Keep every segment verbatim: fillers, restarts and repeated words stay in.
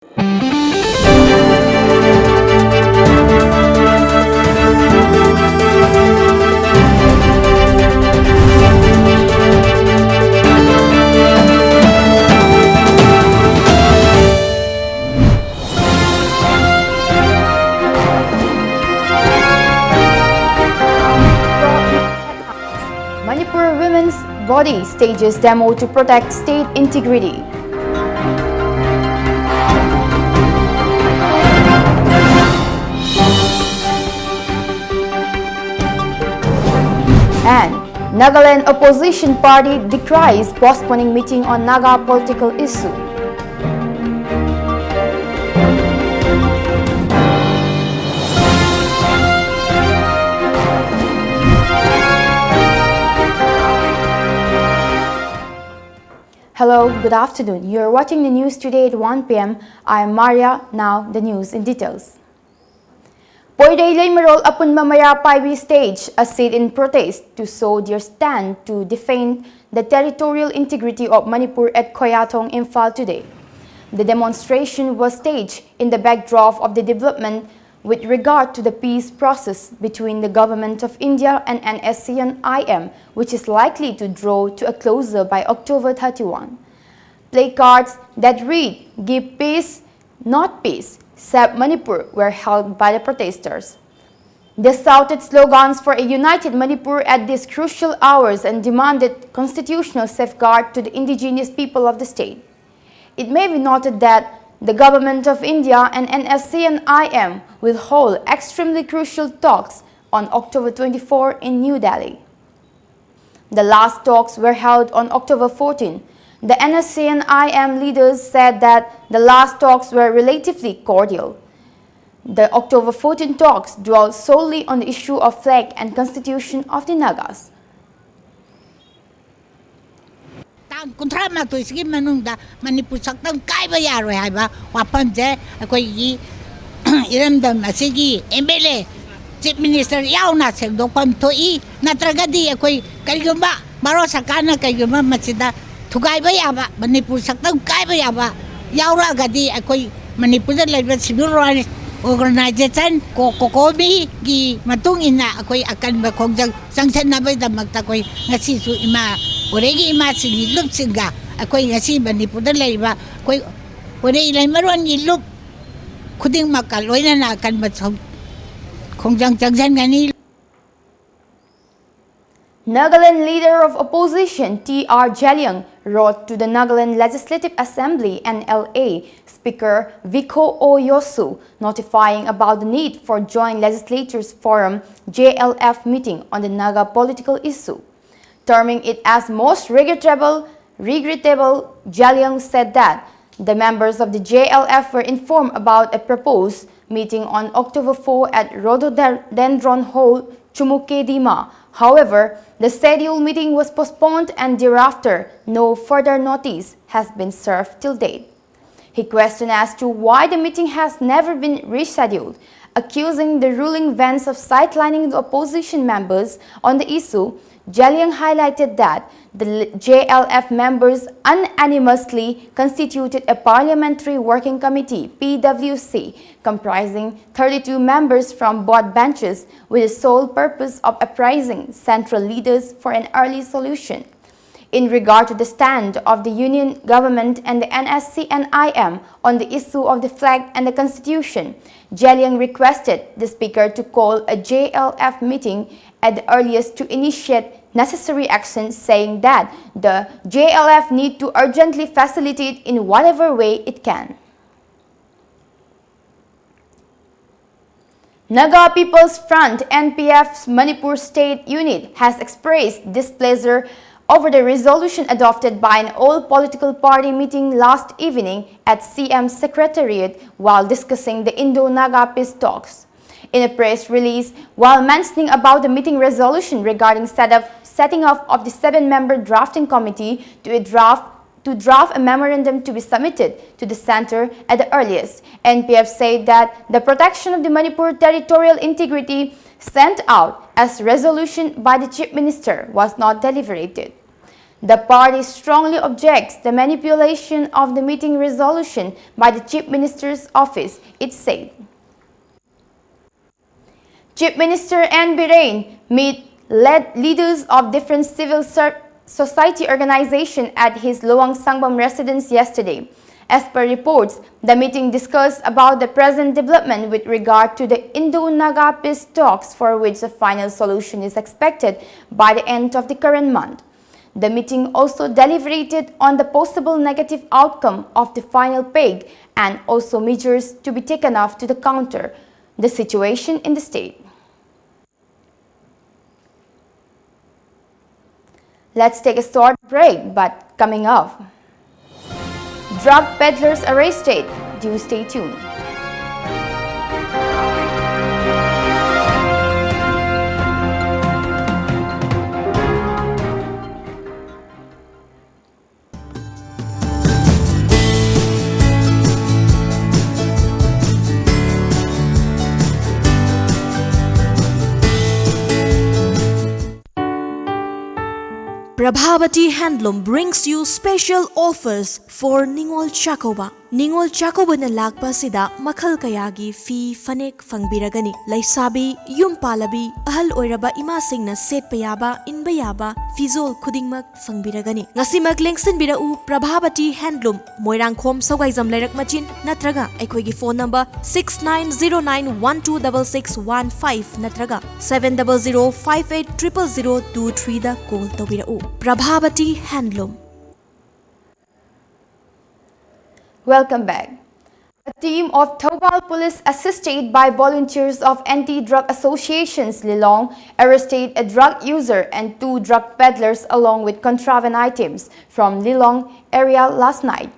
Manipur women's body stages demo to protect state integrity. And Nagaland opposition party decries postponing meeting on Naga political issue. Hello, good afternoon. You're watching the news today at one p m. I'm Maria. Now, the news in details. Poirei Leimarol Apunma Maya Paibi stage a sit-in protest to show their stand to defend the territorial integrity of Manipur at Khoyathong, Imphal today. The demonstration was staged in the backdrop of the development with regard to the peace process between the Government of India and N S C N I M, which is likely to draw to a closure by October thirty-one. Placards that read, "Give peace, not peace, save Manipur," were held by the protesters. They shouted slogans for a united Manipur at these crucial hours and demanded constitutional safeguard to the indigenous people of the state. It may be noted that the Government of India and N S C N I M will hold extremely crucial talks on October twenty-four in New Delhi. The last talks were held on October fourteen. The N S C N I M leaders said that the last talks were relatively cordial. The October fourteen talks dwelt solely on the issue of flag and constitution of the Nagas. ꯇꯥꯡ ꯀꯨꯟꯊ꯭ꯔꯥ ꯃꯥꯊꯣꯏꯁꯤꯒꯤ ꯃꯅꯨꯡꯗ ꯃꯅꯤꯄꯨꯔ ꯁꯛꯇꯝ ꯀꯥꯏꯕ ꯌꯥꯔꯣꯏ ꯍꯥꯏꯕ ꯋꯥꯐꯝꯁꯦ ꯑꯩꯈꯣꯏꯒꯤ ꯏꯔꯝꯗꯝ ꯑꯁꯤꯒꯤ M L A, chief minister ꯌꯥꯎꯅ ꯁꯦꯡꯗꯣꯛꯐꯝ ꯊꯣꯛꯏ꯫ ꯅꯠꯇ꯭ꯔꯒꯗꯤ ꯑꯩꯈꯣꯏ ꯀꯔꯤꯒꯨꯝꯕ ꯚꯥꯔꯠ ꯁꯔꯀꯥꯔꯅ ꯀꯔꯤꯒꯨꯝꯕ ꯃꯁꯤꯗ ꯊꯨꯒꯥꯏꯕ ꯌꯥꯕ, ꯃꯅꯤꯄꯨꯔ ꯁꯛꯇꯝ ꯀꯥꯏꯕ ꯌꯥꯕ ꯌꯥꯎꯔꯛꯑꯒꯗꯤ ꯑꯩꯈꯣꯏ ꯃꯅꯤꯄꯨꯔꯗ ꯂꯩꯕ civil rights organization ꯀꯣ-, ꯀꯣꯀꯣꯃꯤꯒꯤ ꯃꯇꯨꯡ ꯏꯟꯅ ꯑꯩꯈꯣꯏ ꯑꯀꯟꯕ ꯈꯣꯡꯖꯪ ꯆꯪꯁꯤꯟꯅꯕꯒꯤꯗꯃꯛꯇ ꯑꯩꯈꯣꯏ ꯉꯁꯤꯁꯨ ꯏꯃꯥ, ꯃꯣꯔꯦꯒꯤ ꯏꯃꯥꯁꯤꯡꯒꯤ ꯂꯨꯞꯁꯤꯡꯒ ꯑꯩꯈꯣꯏ ꯉꯁꯤ ꯃꯅꯤꯄꯨꯔꯗ ꯂꯩꯔꯤꯕ ꯑꯩꯈꯣꯏ ꯃꯣꯔꯦ ꯂꯩꯃꯔꯣꯟꯒꯤ ꯂꯨꯞ ꯈꯨꯗꯤꯡꯃꯛꯀ ꯂꯣꯏꯅꯅ ꯑꯀꯟꯕ ꯁꯧ-, ꯈꯣꯡꯖꯪ ꯆꯪꯁꯤꯟꯒꯅꯤ꯫ Nagaland leader of opposition T R Zeliang wrote to the Nagaland Legislative Assembly, N L A, Speaker Vikho O Yosu, notifying about the need for Joint Legislatures Forum, J L F, meeting on the Naga political issue. Terming it as most regrettable, regrettable, Zeliang said that the members of the J L F were informed about a proposed meeting on October four at Rhododendron Hall, Chumukedima. However, the scheduled meeting was postponed and thereafter no further notice has been served till date. He questioned as to why the meeting has never been rescheduled, accusing the ruling Vens of sidelining the opposition members on the issue. Zeliang highlighted that the J L F members unanimously constituted a Parliamentary Working Committee, P W C, comprising thirty-two members from both benches, with the sole purpose of apprising central leaders for an early solution. In regard to the stand of the Union Government and the N S C N I M on the issue of the flag and the Constitution, Zeliang requested the Speaker to call a J L F meeting at the earliest to initiate necessary action, saying that the J L F need to urgently facilitate in whatever way it can. Naga People's Front, N P F's Manipur State Unit, has expressed displeasure over the resolution adopted by an all-political party meeting last evening at C M Secretariat while discussing the Indo-Naga peace talks. In a press release, while mentioning about the meeting resolution regarding set up, setting up of the seven-member drafting committee to a draft to draft a memorandum to be submitted to the center at the earliest. N P F said that the protection of the Manipur territorial integrity sent out as resolution by the Chief Minister was not deliberated. The party strongly objects the manipulation of the meeting resolution by the Chief Minister's office, it said. Chief Minister N Biren met lead leaders of different civil ser- society organizations at his Luang Sangbam residence yesterday. As per reports, the meeting discussed about the present development with regard to the Indo-Naga peace talks, for which a final solution is expected by the end of the current month. The meeting also deliberated on the possible negative outcome of the final peg and also measures to be taken off to the counter the situation in the state. Let's take a short break, but coming up, drug peddlers arrested. Do stay tuned. Prabhavati Handloom brings you special offers for Ningol Chakouba. Ningol Chakoubana ꯂꯥꯛꯄ ꯑꯁꯤꯗ ꯃꯈꯜ ꯀꯌꯥꯒꯤ ꯐꯤ ꯐꯅꯦꯛ ꯐꯪꯕꯤꯔꯒꯅꯤ꯫ ꯂꯩꯁꯥꯕꯤ, ꯌꯨꯝ ꯄꯥꯜꯂꯕꯤ, ꯑꯍꯜ ꯑꯣꯏꯔꯕ ꯏꯃꯥꯁꯤꯡꯅ ꯁꯦꯠꯄ ꯌꯥꯕ, ꯏꯟꯕ ꯌꯥꯕ ꯐꯤꯖꯣꯜ ꯈꯨꯗꯤꯡꯃꯛ ꯐꯪꯕꯤꯔꯒꯅꯤ꯫ ꯉꯁꯤꯃꯛ ꯂꯦꯡꯁꯤꯟꯕꯤꯔꯛꯎ Prabhavati Handloom, ꯃꯣꯏꯔꯥꯡꯈꯣꯝ ꯁꯧꯒꯥꯏꯖꯝ ꯂꯩꯔꯛ ꯃꯆꯤꯟ, ꯅꯠꯇ꯭ꯔꯒ ꯑꯩꯈꯣꯏꯒꯤ phone number six nine zero nine one two double six one five ꯅꯠꯇ꯭ꯔꯒ seven double zero five eight triple zero two three ꯗ call ꯇꯧꯕꯤꯔꯛꯎ꯫ Prabhavati Handloom. Welcome back. A team of Thoubal Police, assisted by volunteers of Anti-Drug Associations Lilong, arrested a drug user and two drug peddlers along with contraband items from Lilong area last night.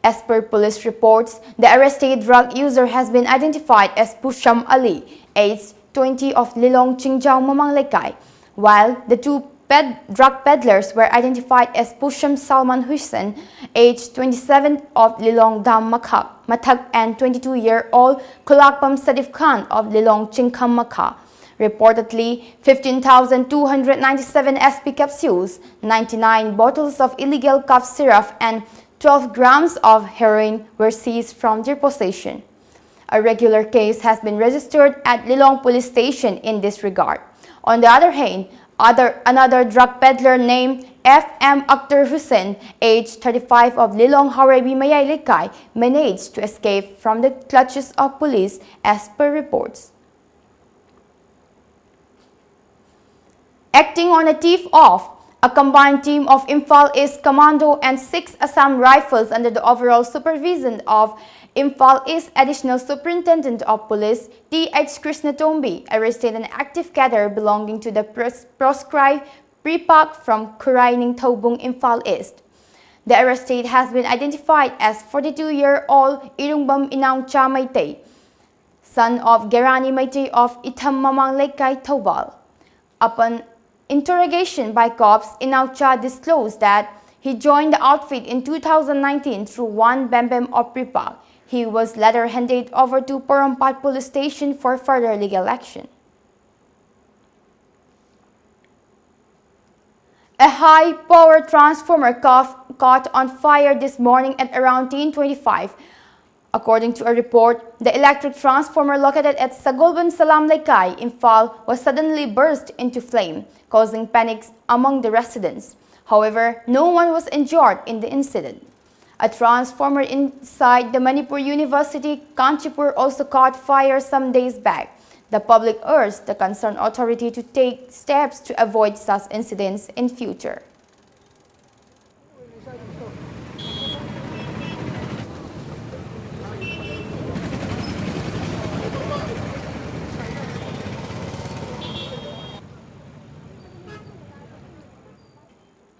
As per police reports, the arrested drug user has been identified as Pusham Ali, age twenty, of Lilong Chingjao Mamang Lekai, while the two ped- drug peddlers were identified as Pusham Salman Hussain, age twenty-seven, of Lilong Dam Makhak, Mathak, and twenty-two-year-old Khulakpam Sadif Khan of Lilong Chingkham Makha. Reportedly, fifteen thousand two hundred ninety-seven S P capsules, ninety-nine bottles of illegal cough syrup, and twelve grams of heroin were seized from their possession. A regular case has been registered at Lilong Police Station in this regard. On the other hand, other, another drug peddler named F M Akhtar Hussain, age thirty-five, of Lilong Haorebi Mayai Leikai, managed to escape from the clutches of police, as per reports. Acting on a tip-off, a combined team of Imphal East Commando and six Assam Rifles under the overall supervision of Imphal East Additional Superintendent of Police T H Krishnatombi arrested an active cadre belonging to the pros-, proscribed PREPAK from Khurai Ningthoubung, Imphal East. The arrestee has been identified as forty-two-year-old Irungbam Inaungcha Meitei, son of Gerani Meitei of Itham Mamang Leikai, Thoubal. Upon interrogation by cops, Inaungcha disclosed that he joined the outfit in two thousand nineteen through one Bembem of PREPAK. He was later handed over to Porompat Police Station for further legal action. A high-power transformer caught, caught on fire this morning at around ten twenty-five. According to a report, the electric transformer located at Sagolban Salam Leikai, Imphal, was suddenly burst into flame, causing panics among the residents. However, no one was injured in the incident. A transformer inside the Manipur University, Kanchipur, also caught fire some days back. The public urged the concerned authority to take steps to avoid such incidents in future.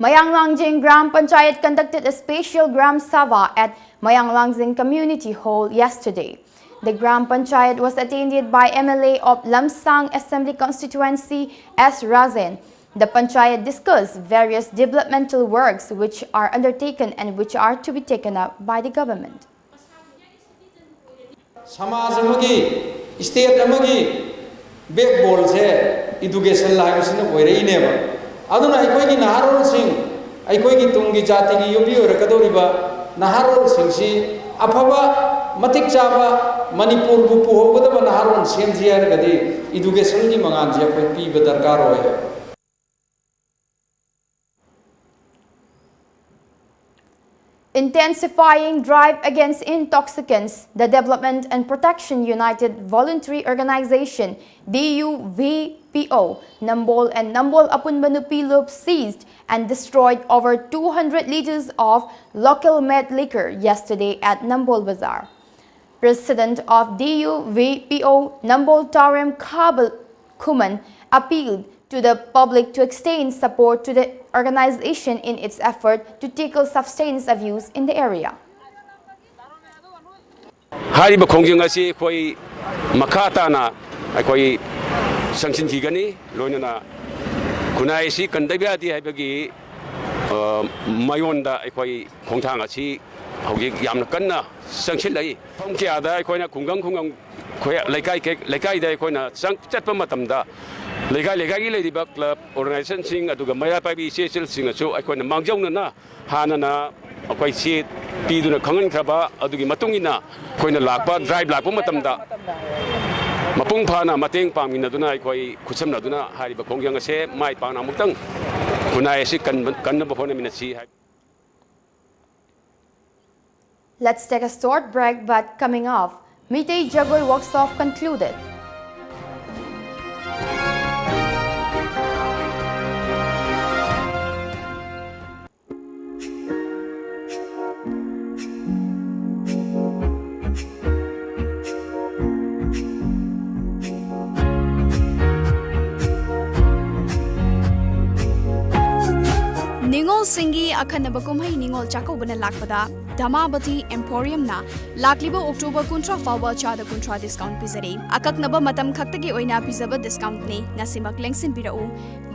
Mayang Langjing Gram Panchayat conducted a special Gram Sabha at Mayang Langjing Community Hall yesterday. The Gram Panchayat was attended by M L A of Lamsang Assembly Constituency, S Rajen. The Panchayat discussed various developmental works which are undertaken and which are to be taken up by the government. ꯁꯃꯥꯖ ꯑꯃꯒꯤ, state ꯑꯃꯒꯤ ꯕꯦꯛꯕꯣꯟꯁꯦ education ꯍꯥꯏꯕꯁꯤꯅ ꯑꯣꯏꯔꯛꯏꯅꯦꯕ꯫ ꯑꯗꯨꯅ ꯑꯩꯈꯣꯏꯒꯤ ꯅꯍꯥꯔꯣꯜꯁꯤꯡ, ꯑꯩꯈꯣꯏꯒꯤ ꯇꯨꯡꯒꯤ ꯖꯥꯇꯤꯒꯤ ꯌꯨꯝꯕꯤ ꯑꯣꯏꯔꯛꯀꯗꯧꯔꯤꯕ ꯅꯍꯥꯔꯣꯜꯁꯤꯡꯁꯤ ꯑꯐꯕ, ꯃꯇꯤꯛ ꯆꯥꯕ ꯃꯅꯤꯄꯨꯔꯕꯨ ꯄꯨꯍꯧꯒꯗꯕ ꯅꯍꯥꯔꯣꯜ ꯁꯦꯝꯁꯤ ꯍꯥꯏꯔꯒꯗꯤ ꯏꯗꯨꯀꯦꯁꯟꯒꯤ ꯃꯉꯥꯜꯁꯦ ꯑꯩꯈꯣꯏ ꯄꯤꯕ ꯗꯔꯀꯥꯔ ꯑꯣꯏ꯫ Intensifying drive against intoxicants, the Development and Protection United Voluntary Organization, D U V P O, Nambol and Nambol Apunba Nupi Lup seized and destroyed over two hundred liters of local made liquor yesterday at Nambol Bazar. President of D U V P O, Nambol Tarem Khabal Khuman, appealed to the public to extend support to the organization in its effort to tackle substance abuse in the area. ꯍꯥꯏꯔꯤꯕ ꯈꯣꯡꯖꯪ ꯑꯁꯤ ꯑꯩꯈꯣꯏ ꯃꯈꯥ ꯇꯥꯅ ꯑꯩꯈꯣꯏ ꯆꯪꯁꯤꯟꯈꯤꯒꯅꯤ꯫ ꯂꯣꯏꯅꯅ ꯈꯨꯟꯅꯥꯏ ꯑꯁꯤ ꯀꯟꯗꯕ ꯌꯥꯗꯦ ꯍꯥꯏꯕꯒꯤ, ꯑ, ꯃꯥꯌꯣꯟꯗ ꯑꯩꯈꯣꯏ ꯈꯣꯡꯊꯥꯡ ꯑꯁꯤ ꯍꯧꯖꯤꯛ ꯌꯥꯝꯅ ꯀꯟꯅ ꯆꯪꯁꯤꯜꯂꯛꯏ꯫ ꯃꯐꯝ ꯀꯌꯥꯗ ꯑꯩꯈꯣꯏꯅ ꯈꯨꯡꯒꯪ ꯈꯨꯡꯒꯪ, ꯑꯩꯈꯣꯏ ꯂꯩꯀꯥꯏ ꯀꯩ-, ꯂꯩꯀꯥꯏꯗ ꯑꯩꯈꯣꯏꯅ ꯆꯪ-, ꯆꯠꯄ ꯃꯇꯝꯗ ꯂꯩꯀꯥꯏ ꯂꯩꯀꯥꯏꯒꯤ ꯂꯩꯔꯤꯕ ꯀ꯭ꯂꯕ, ꯑꯣꯔꯒꯅꯥꯏꯖꯦꯁꯟꯁꯤꯡ ꯑꯗꯨꯒ ꯃꯩꯔꯥ ꯄꯥꯏꯕꯤ ꯏꯆꯦ ꯏꯆꯜꯁꯤꯡꯅꯁꯨ ꯑꯩꯈꯣꯏꯅ ꯃꯥꯡꯖꯧꯅꯅ ꯍꯥꯟꯅꯅ ꯑꯩꯈꯣꯏ ꯆꯦ ꯄꯤꯗꯨꯅ ꯈꯪꯍꯟꯈ꯭ꯔꯕ ꯑꯗꯨꯒꯤ ꯃꯇꯨꯡ ꯏꯟꯅ ꯑꯩꯈꯣꯏꯅ ꯂꯥꯛꯄ, ꯗ꯭ꯔꯥꯏꯚ ꯂꯥꯛꯄ ꯃꯇꯝꯗ ꯃꯄꯨꯡ ꯐꯥꯅ ꯃꯇꯦꯡ ꯄꯥꯡꯃꯤꯟꯅꯗꯨꯅ ꯑꯩꯈꯣꯏ ꯈꯨꯠꯁꯝꯅꯗꯨꯅ ꯍꯥꯏꯔꯤꯕ ꯈꯣꯡꯖꯪ ꯑꯁꯦ ꯃꯥꯏ ꯄꯥꯛꯅ ꯑꯃꯨꯛꯇꯪ ꯈꯨꯟꯅꯥꯏ ꯑꯁꯤ ꯀꯟꯕ-, ꯀꯟꯅꯕ ꯍꯣꯠꯅꯃꯤꯟꯅꯁꯤ ꯍꯥꯏ꯫ Let's take a short break, but coming off, Meitei Jagoi workshop concluded. ꯅꯤꯉꯣꯜꯁꯤꯡꯒꯤ ꯑꯈꯟꯅꯕ ꯀꯨꯝꯍꯩ ꯅꯤꯉꯣꯜ ꯆꯥꯛꯀꯧꯕꯅ ꯂꯥꯛꯄꯗ ꯙꯃꯥꯕꯇꯤ ꯑꯦꯝꯄꯣꯔꯤꯌꯝꯅ ꯂꯥꯛꯂꯤꯕ ꯑꯣꯛꯇꯣꯕꯔ ꯀꯨꯟꯊ꯭ꯔꯥ ꯐꯥꯎꯕ ꯆꯥꯗ ꯀꯨꯟꯊ꯭ꯔꯥ ꯗꯤꯁꯀꯥꯎꯟꯠ ꯄꯤꯖꯔꯤ꯫ ꯑꯀꯛꯅꯕ ꯃꯇꯝ ꯈꯛꯇꯒꯤ ꯑꯣꯏꯅ ꯄꯤꯖꯕ ꯗꯤꯁꯀꯥꯎꯟꯠꯅꯤ꯫ ꯉꯁꯤꯃꯛ ꯂꯦꯡꯁꯤꯟꯕꯤꯔꯛꯎ꯫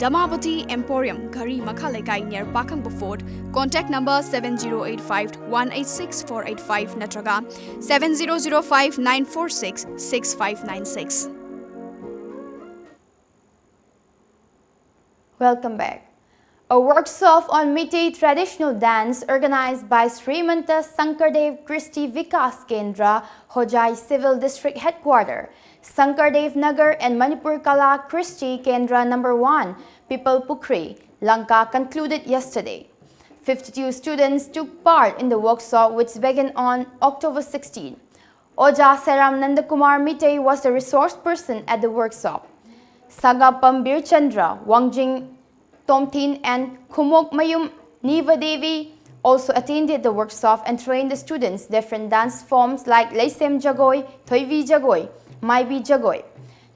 ꯙꯃꯥꯕꯇꯤ ꯑꯦꯝꯄꯣꯔꯤꯌꯝ, ꯘꯔꯤ ꯃꯈꯥ ꯂꯩꯀꯥꯏ, near ꯄꯥꯈꯪꯕ fort. Contact number seven zero eight five one eight six four eight five ꯅꯠꯇ꯭ꯔꯒ seven zero zero five nine four six six five nine six꯫ Welcome back. A workshop on Meitei traditional dance organized by Srimanta Sankardev Krishti Vikas Kendra, Hojai Civil District Headquarter, Sankardev Nagar and Manipur Kala Krishti Kendra number one, Pipal Pukhri, Lanka concluded yesterday. Fifty-two students took part in the workshop, which began on October sixteen. Oja Seram Nandakumar Meitei was the resource person at the workshop. Sangapam Bir Chandra, Wangjing Tomthin and Khumok Mayum Niva Devi also attended the workshop and trained the students different dance forms like Leisem Jagoi, Thoivi Jagoi, Maibi Jagoi.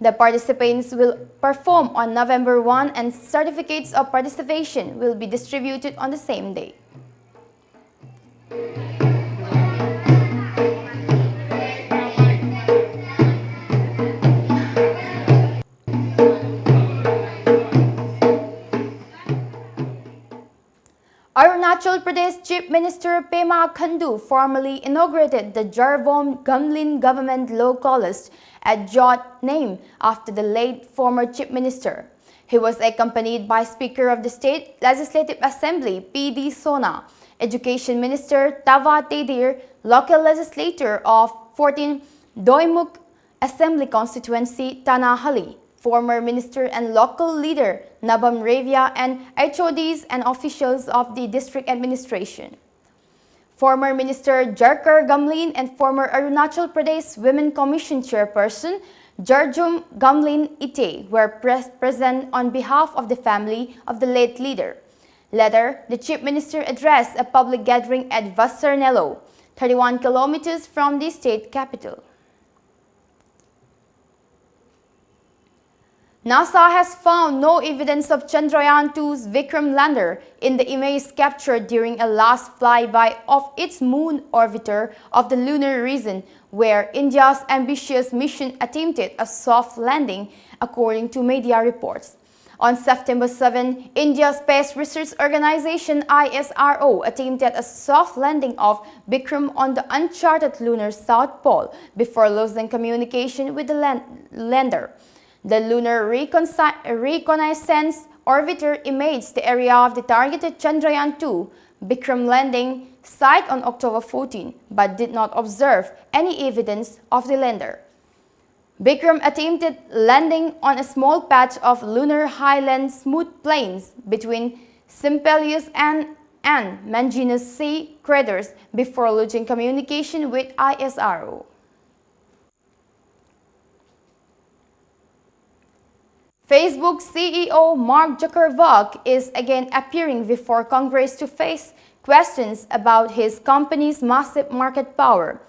The participants will perform on November one and certificates of participation will be distributed on the same day. Arunachal Pradesh Chief Minister Pema Khandu formally inaugurated the Jarvom Gamlin Government Law College at Jot, named after the late former Chief Minister. He was accompanied by Speaker of the State Legislative Assembly P D Sona, Education Minister Tava Tedir, local legislator of fourteen Doimukh Assembly Constituency Tanahalli, former minister and local leader Nabam Revia, and H O Ds and officials of the district administration. Former Minister Jarkar Gamlin and former Arunachal Pradesh Women Commission Chairperson Jarjum Gamlin Ite were pres- present on behalf of the family of the late leader. Later, the Chief Minister addressed a public gathering at Vasarnelo, thirty-one kilometers from the state capital. NASA has found no evidence of Chandrayaan two's Vikram lander in the image captured during a last flyby of its moon orbiter of the lunar region, where India's ambitious mission attempted a soft landing, according to media reports. On September seven, India's Space Research Organization, I S R O, attempted a soft landing of Vikram on the uncharted lunar south pole before losing communication with the lan- lander. The Lunar Reconci- Reconnaissance orbiter imaged the area of the targeted Chandrayaan two Vikram landing site on October fourteen, but did not observe any evidence of the lander. Vikram attempted landing on a small patch of lunar highland smooth plains between Simpelius and, and Manginus C craters before losing communication with I S R O. Facebook C E O Mark Zuckerberg is again appearing before Congress to face questions about his company's massive market power,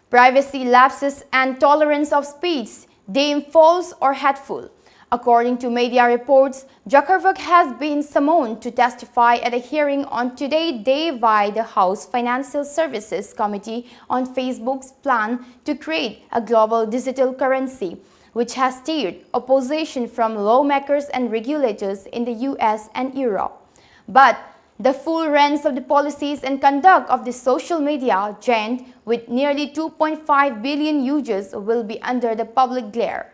privacy lapses, and tolerance of speech deemed false or hateful. According to media reports, Zuckerberg has been summoned to testify at a hearing on Today Day by the House Financial Services Committee on Facebook's plan to create a global digital currency, which has stirred opposition from lawmakers and regulators in the U S and Europe. But the full range of the policies and conduct of the social media giant with nearly two point five billion users will be under the public glare.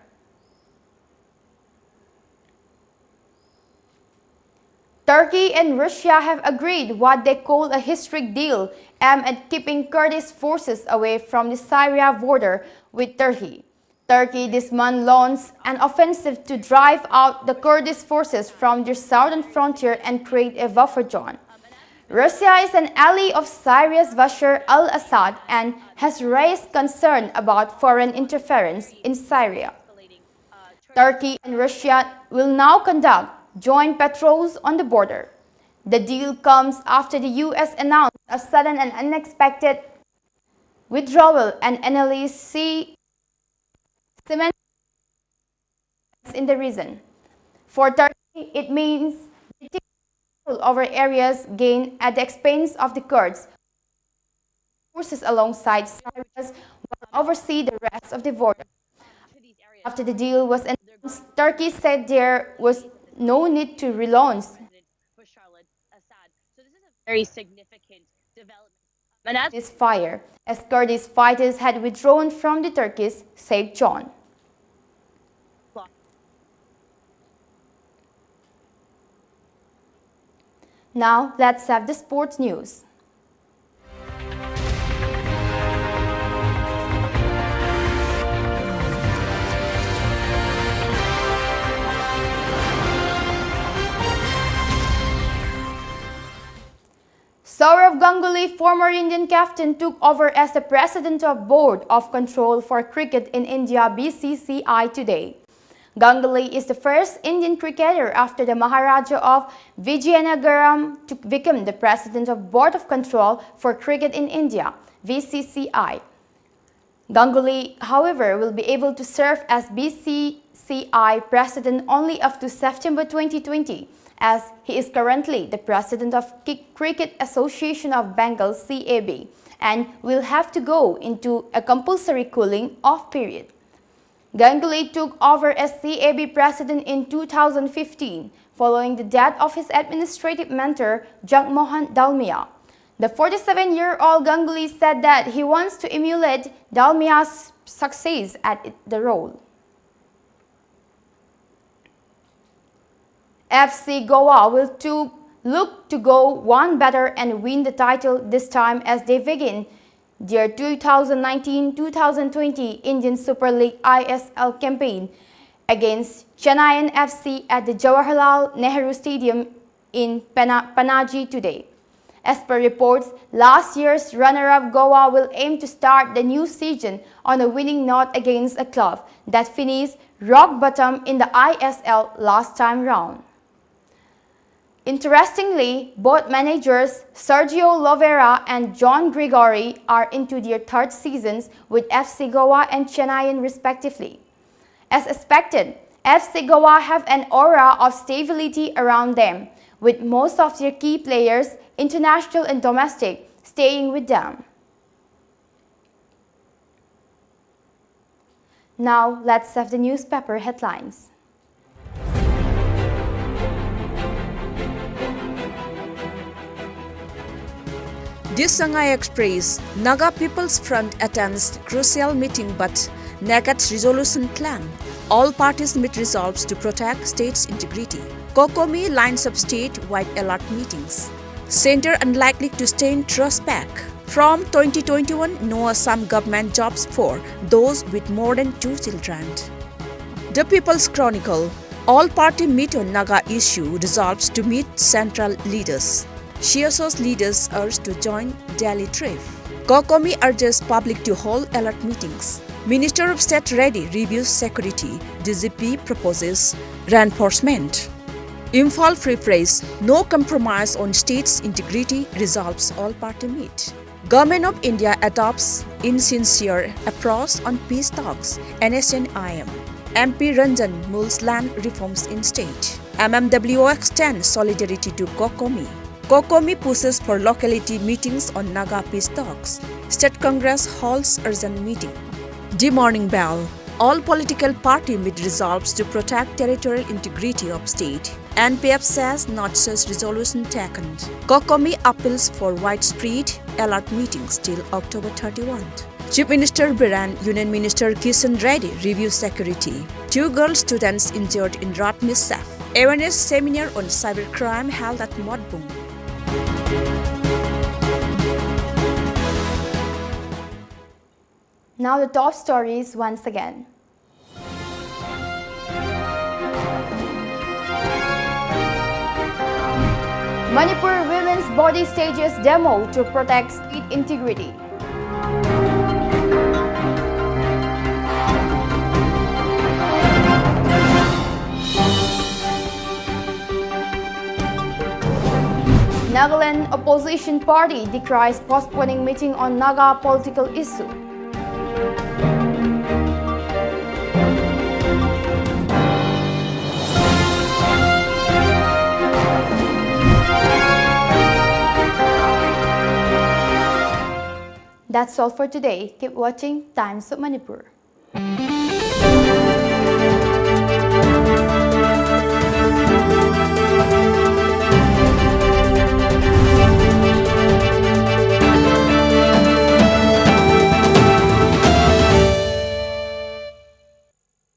Turkey and Russia have agreed what they call a historic deal aimed at keeping Kurdish forces away from the Syria border with Turkey. Turkey this month launched an offensive to drive out the Kurdish forces from their southern frontier and create a buffer zone. Russia is an ally of Syria's Bashar al-Assad and has raised concern about foreign interference in Syria. Turkey and Russia will now conduct joint patrols on the border. The deal comes after the U S announced a sudden and unexpected withdrawal and analysis cement in the region. For Turkey, it means control over areas gained at the expense of the Kurds. Forces alongside Syria's will oversee the rest of the border. After the deal was announced, Turkey said there was no need to relaunch Very significant development. And as ceasefire, as Kurdish fighters had withdrawn from the Turkish safe zone. Now, let's have the sports news. Sourav Ganguly, former Indian captain, took over as the president of Board of Control for Cricket in India, B C C I, today. Ganguly is the first Indian cricketer after the Maharaja of Vizianagaram to become the president of Board of Control for Cricket in India, B C C I. Ganguly, however, will be able to serve as B C C I president only up to September twenty twenty, as he is currently the president of Ki- Cricket Association of Bengal, C A B, and will have to go into a compulsory cooling off period. Ganguly took over as C A B president in two thousand fifteen, following the death of his administrative mentor, Jagmohan Dalmia. The forty-seven-year-old Ganguly said that he wants to emulate Dalmia's success at the role. F C Goa will to look to go one better and win the title this time as they begin their two thousand nineteen two thousand twenty Indian Super League, I S L, campaign against Chennaiyin F C at the Jawaharlal Nehru Stadium in Pana- Panaji today. As per reports, last year's runner-up Goa will aim to start the new season on a winning note against a club that finished rock bottom in the I S L last time round. Interestingly, both managers Sergio Lovera and John Gregory are into their third seasons with F C Goa and Chennaiyin respectively. As expected, F C Goa have an aura of stability around them, with most of their key players, international and domestic, staying with them. Now, let's have the newspaper headlines. This Sangai Express, Naga People's Front attends crucial meeting but naked resolution plan. All parties meet resolves to protect state's integrity. COCOMI lines up state-wide alert meetings. Centre unlikely to stay in trust pact. From twenty twenty-one, no Assam government jobs for those with more than two children. The People's Chronicle. All party meet on Naga issue resolves to meet central leaders. CSO's leaders urged to join Delhi trip. COCOMI urges public to hold alert meetings. Minister of State Reddy reviews security. DGP proposes reinforcement. Imphal Free Press, no compromise on state's integrity, resolves all party meet. Government of India adopts insincere approach on peace talks, NSCN-IM. MP Ranjan mulls land reforms in state. MMWO extends solidarity to COCOMI. COCOMI pushes for locality meetings on Naga peace talks. State Congress holds urgent meeting. The Morning Bell. All political party meet resolves to protect territorial integrity of state. NPF says not such resolution taken. COCOMI appeals for widespread alert meetings till October thirty-one. Chief Minister Biren, Union Minister Kishan Reddy reviews security. Two girl students injured in road mishap. Awareness seminar on cybercrime held at Motbung. Now the top stories once again. Manipur women's body stages demo to protect state integrity. Nagaland opposition party decries postponing meeting on Naga political issue. That's all for today. Keep watching Times of Manipur.